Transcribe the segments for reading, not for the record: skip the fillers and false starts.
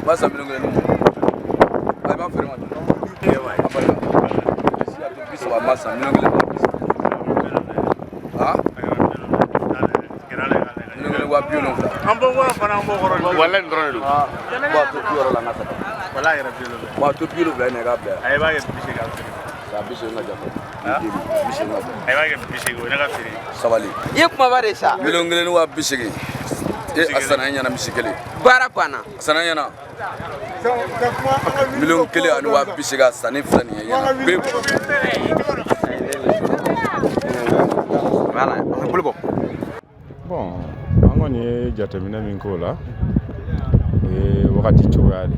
B'a san miliyɔn 1 ni mugan. A b'a feere ma joli? A barika. Si a to 30, ma san miliyɔn 1 wa 30. Ah? Miliyɔn 1 wa 70. An bɔ wa fana an b'o kɔrɔ. Walayi, nin dɔrɔn de don. Bon, a to 60 la, n ka saba. Wala yɛrɛ 70. Bon, a to 70 in na, i k'a bila yan. A b'a kɛ 80 a feere. San 80 ka jafa. 80 ka jafa. A b'a kɛ 80, o ye ne ka feere. Sabali. I ye kumaba de sa. Miliyɔn 1 ni wa 80. E, a sanna e ɲɛna misi kelen. Baara banna. A sanna e ɲɛna. Miliyɔn 1 ani wa 80, a sanni filɛ nin ye ɲɛna pewu. Voilà, a bolo bɔ. Bon, an kɔni ye jateminɛ min k'o la, o ye wagati cogoya de.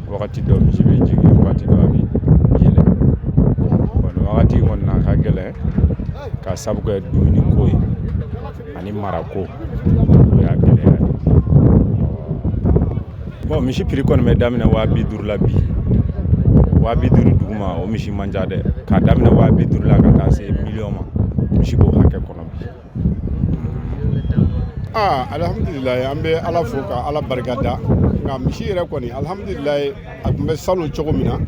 Wagati dɔ misi bɛ jigin, wagati dɔ a bɛ yɛlɛ. Bon, nin wagati in kɔni na, a ka gɛlɛn ka sabu kɛ dumuniko ye ani marako, o y'a gɛlɛya ye. Bon, misi prix kɔni bɛ daminɛ 50 000 la bi. 50 000 duguma, o misi man ca dɛ. K'a daminɛ 50 000 la ka taa se miliyɔn ma, misi b'o hakɛ kɔnɔ bi. Aa, alihamudulilayi, an bɛ Ala fo ka Ala barika da. Nka misi yɛrɛ kɔni, alihamudulilayi, a tun bɛ salon cogo min na,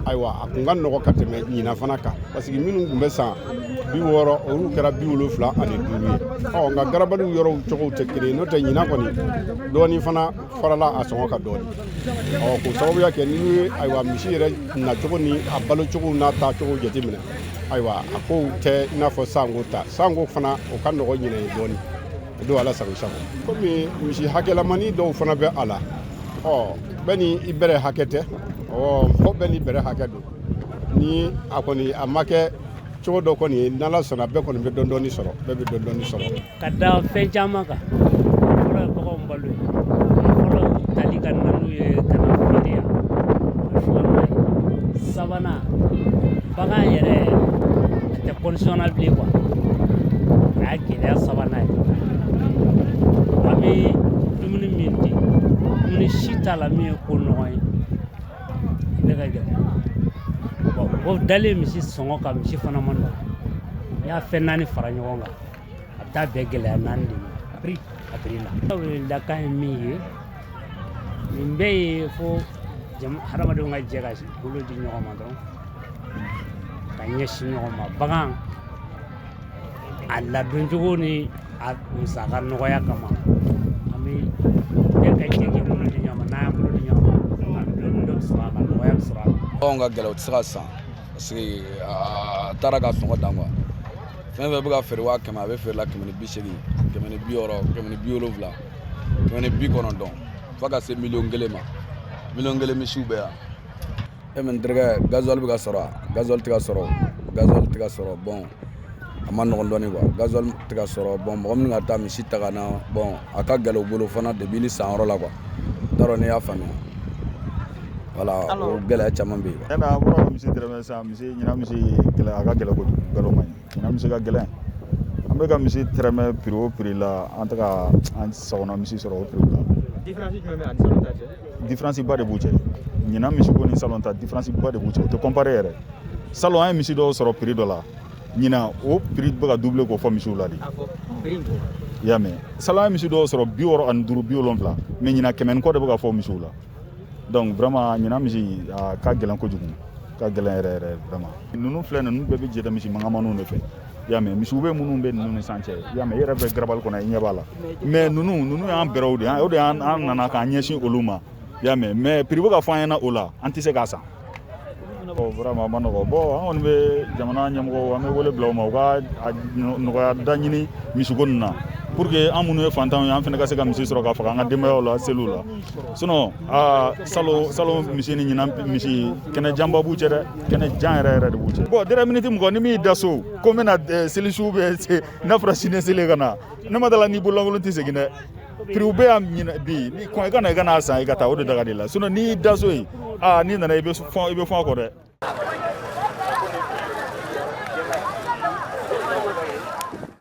ayiwa, a tun ka nɔgɔ ka tɛmɛ ɲinan fana kan, parce que minnu tun bɛ san 60, olu kɛra 75 ye. Ɔ nka garabaliw yɔrɔw cogow tɛ kelen ye. N'o tɛ, ɲinan kɔni, dɔɔni fana farala a sɔngɔ kan dɔɔni. Ɔ k'o sababuya kɛ ni ye, ayiwa, misi yɛrɛ nacogo ni a balocogo n'a taacogo jateminɛ, ayiwa, a kow tɛ i n'a fɔ sanko ta. Sanko fana, o ka nɔgɔ ɲinɛ ye dɔɔni. O don, Ala sago sago. Komi misi hakɛlamani dɔw fana bɛ a la, ɔ bɛɛ ni i bɛrɛ hakɛ tɛ. Ɔ mɔgɔ bɛɛ ni bɛrɛ hakɛ don. Ni a kɔni a ma kɛ cogo dɔ kɔni ye, n'Ala sɔnna, bɛɛ kɔni bɛ dɔɔni dɔɔni sɔrɔ, bɛɛ bɛ dɔɔni dɔɔni sɔrɔ. Ka da fɛn caman kan. Fɔlɔ ye baganw balo ye. Fɔlɔ y'u tali ka na n'u ye ka na feere yan, o ye filanan ye. Sabanan, bagan yɛrɛ a tɛ condition na bilen quoi. O y'a gɛlɛya sabanan ye. An bɛ dumuni min di, dumuni si t'a la min ye ko nɔgɔ ye. I bɛ ka gɛlɛn. Bon, o dalen misi sɔngɔ kan, misi fana ma nɔgɔn. N'i y'a fɛn naani fara ɲɔgɔn kan, a bɛ taa bɛn gɛlɛya naani de ma prix a prix la. Welelikan ye min ye, nin bɛɛ ye fo hadamadenw ka jɛ ka bolo di ɲɔgɔn ma dɔrɔn ka ɲɛsin ɲɔgɔn ma. Bagan a ladoncogo ni a musaka nɔgɔya kama, an bɛ bɛɛ ka jɛ k'i bolo di ɲɔgɔn ma. N'an y'an bolo di ɲɔgɔn ma, a dɔɔni dɔ bɛ sɔrɔ a la, nɔgɔya bɛ sɔrɔ a la. Baganw ka gɛlɛn, u tɛ se ka san, parce que a taara ka sɔngɔ dan quoi. Fɛn fɛn bɛ ka feere 100 000, a bɛ feere la 180, 160, 170, 190, fo ka se miliyɔn 1 ma. Miliyɔn 1 misiw bɛ yan. E mɛ, n terikɛ, gasoil bɛ ka sɔrɔ wa? Gasoil tɛ ka sɔrɔ, gasoil tɛ ka sɔrɔ. Bon, a ma nɔgɔn dɔɔni quoi. Gasoil tɛ ka sɔrɔ. Bon, mɔgɔ minnu ka taa misi ta ka na, bon, a ka gɛlɛn u bolo fana depuis ni san yɔrɔ la quoi. N t'a dɔn n'i y'a faamuya. Voilà, o gɛlɛya caman bɛ yen. Yala a bɔra ka misi tɛrɛmɛ sisan. Misi ɲinan, misi gɛlɛn, a ka gɛlɛn kojugu. Nkalon man ɲi, ɲinan misi ka gɛlɛn. An bɛ ka misi tɛrɛmɛ prix o prix la, an tɛ ka an sagona misi sɔrɔ o prix la. Différence jumɛn bɛ ani salon ta cɛ? Différence ba de b'u cɛ. Ɲinan misi ko ni salon ta, différence ba de b'u cɛ, o tɛ comparer yɛrɛ. Salon, an ye misi dɔw sɔrɔ prix dɔ la, ɲinan o prix bɛ ka doubler k'o fɔ misiw la de. A fɔ prix in. I y'a mɛn, salon, an ye misi dɔw sɔrɔ 65, 70, mais ɲinan 100 ni kɔ de bɛ ka fɔ misiw la. Donc vraiment, ɲinan misi a ka gɛlɛn kojugu, ka gɛlɛn yɛrɛ yɛrɛ vraiment. Ninnu filɛ, ninnu bɛɛ bɛ jɛda misi mangamaniw de fɛ. I y'a mɛn, misiw bɛ minnu bɛ ninnu ni san cɛ. I y'a mɛn, i yɛrɛ bɛ garabali kɔnɔ, i ɲɛ b'a la. Mais ninnu y'an bɛrɛw de ye, o de y'an an nana k'an ɲɛsin olu ma. I y'a mɛn, mais prix bɛ ka fɔ an ɲɛna o la, an tɛ se k'a san. Bon, vraiment, a ma nɔgɔ. Bon, an kɔni bɛ jamana ɲɛmɔgɔw, an bɛ wele bila u ma, u ka a nɔgɔya da ɲini misiko ninnu na, pour que an minnu ye fantanw ye, an fana ka se ka misi sɔrɔ ka faga an ka denbayaw la seliw la. Sinon aa, salon misi ni ɲinan misi, kɛnɛ janba b'u cɛ dɛ, kɛnɛ jan yɛrɛ yɛrɛ de b'u cɛ. Bon, dɛrɛ miniti 20, ni min y'i da so ko n bɛna seli su bɛ se n'a fɔra sini seli ka na, ne ma dala n'i bololankolon tɛ segin dɛ. Prix bɛ yan ɲinɛ bi, ni kɔn i ka na, i ka n'a san, i ka taa, o de da ka di la. Sinon n'i y'i da so yen, aa, n'i nana, i bɛ fɔn, i bɛ fɔn a kɔ dɛ.